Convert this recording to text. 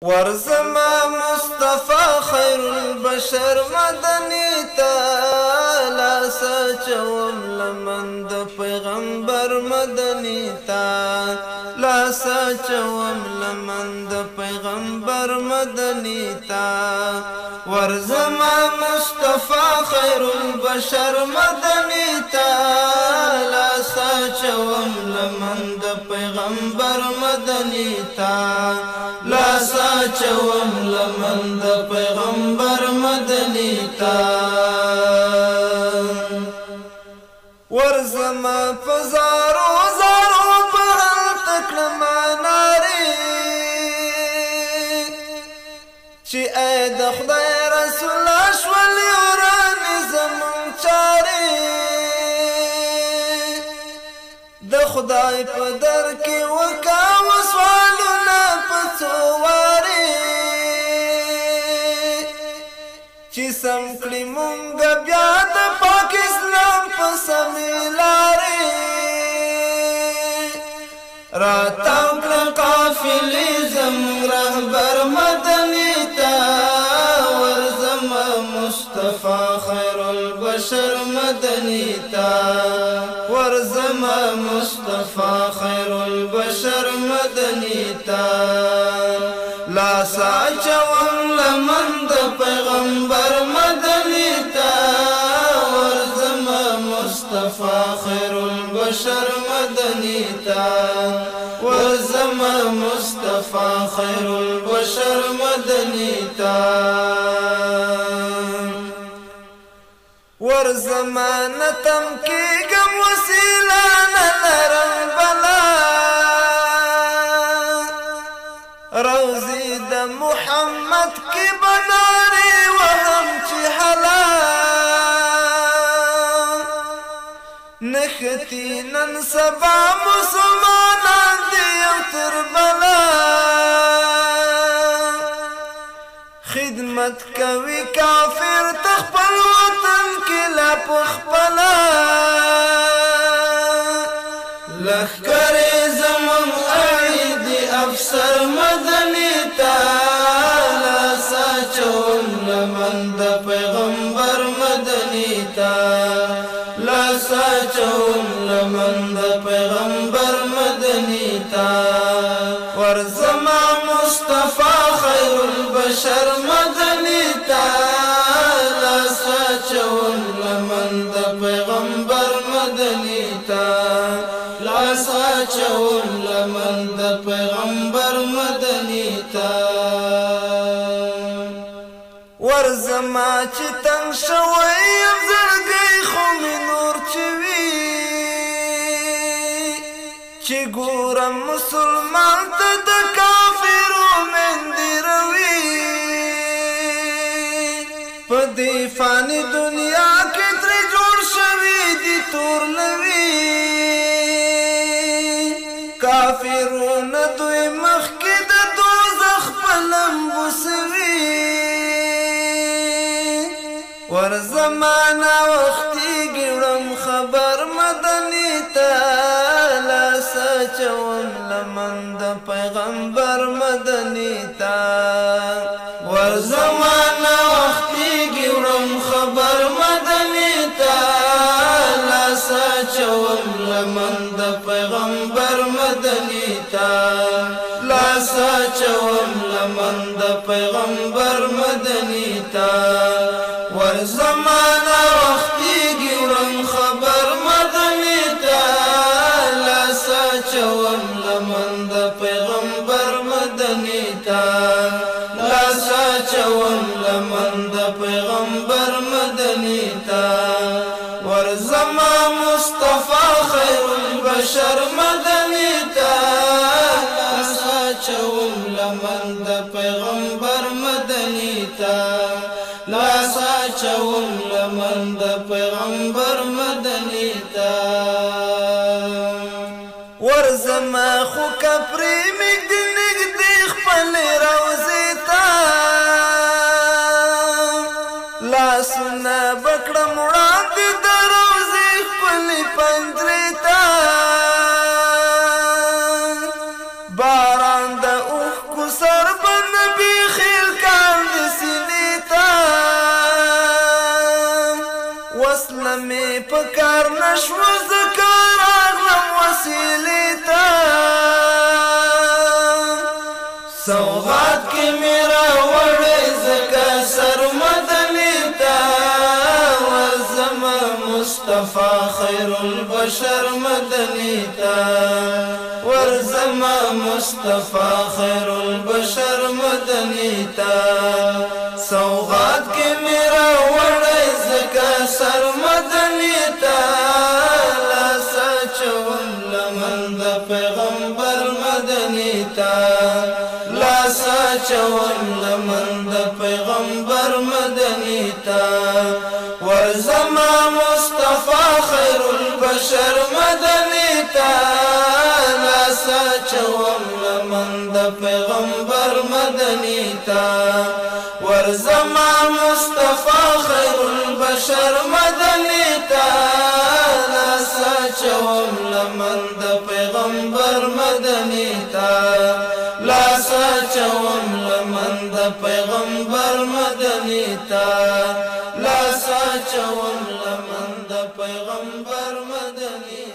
ورزما مصطفی خیر البشر مدنی تا لا سچوم لمن د پیغمبر مدنی تا لا سچوم لمن د پیغمبر مدنی تا ورزما مصطفی خیر البشر مدنی تا لا سچوم لمن د پیغمبر مدنی تا لا سچوم لمن د پیغمبر مدنی تا ورزما فزارو زارو بهل تکړه ناری چې اې د خدای رسول شول وران زمون چاري د خدای په در کې وکا وسوالونه په څو واري چې سم کړي مونږ بیا د پاک اسلام په سمې لارې راتاو کړه قافلې زموږ رهبر مدني ته ورځمه مصطفی خیر البشر مدني ته ورځمه مصطفی خیر البشر مدني ته لا ساچوم لمن د پیغمبر مدني ته ورځمه مصطفی خیر البشر مدني ته ورځمه مصطفی خیر البشر مدني ته ورځمه نتم کېږم وسیله نه لرم بلا روزي د محمد کې بناري وهم چې حلا نښتي نن سبا مسلمانان دي یو تر بلا خدمت کوي کافر ته خپل وطن کې لا په خپله لښکرې زموږ اړي دي افسر مدني ته لا ساچوم لمن د پیغمبر مدني ته لا ساچوم لمن د پیغمبر مدني ته ورزما مصطفی خیر البشر مدني ته لا ساچوم لمن د پیغمبر مدني ته لا ساچوم لمن د پیغمبر مدني ته ورزما چې تنګ شوی یم زړګی خو مې نور چې وي چې ګورم مسلمان ته د کافرو میندې روي په دې فاني دنیا کې ترې جوړ شوي دي تور لوي کافرونه دوی مخکې د دوزخ په لمبو سوي ورزمانه وختېږي وړم خبر مدني ته لا سچوم لمن د پیغمبر مدني ته ورزمانه وختېږي وړم خبر مدني ته لا سچوم لمن د پیغمبر مدني ته لا سچوم لمن د پیغمبر مدني ته ورزمانه وختېږي وړم خبر مدني ته لا سچوم لمن د پیغمبر مدني ته لا سچوم لمن د پیغمبر مدني ته ورزما مصطفی خیر البشر مدني ته لا سچوم لمن د پیغمبر مدني ته لا ساچوم لمن د پیغمبر مدني ته ورزما خو کپرې مې نږدې خپلې روضې ته لاسونه به کړم وړاندې د روضې خپلې پنجرې ته باران د اوښکو سر به سوغات کې میرا وړې زکه سر مدني تا، ورزم مصطفی خیر البشر مدني تا، ورزم مصطفی خیر البشر مدني تا. سوغات کې میرا وړې زکه سر مدني تا، لا سچوم لمن د پیغمبر مدني تا، لا سچوم لمن د پیغمبر مدني تا. ورزما مصطفی خیر البشر مدني تا، لا سچوم لمن د پیغمبر مدني تا، ورزما مصطفی خیر البشر مدني تا، لا سچوم لمن د پیغمبر مدني تا، لا سچوم لمن د پیغمبر مدني تا، لا سچوم لمن د پیغمبر مدني.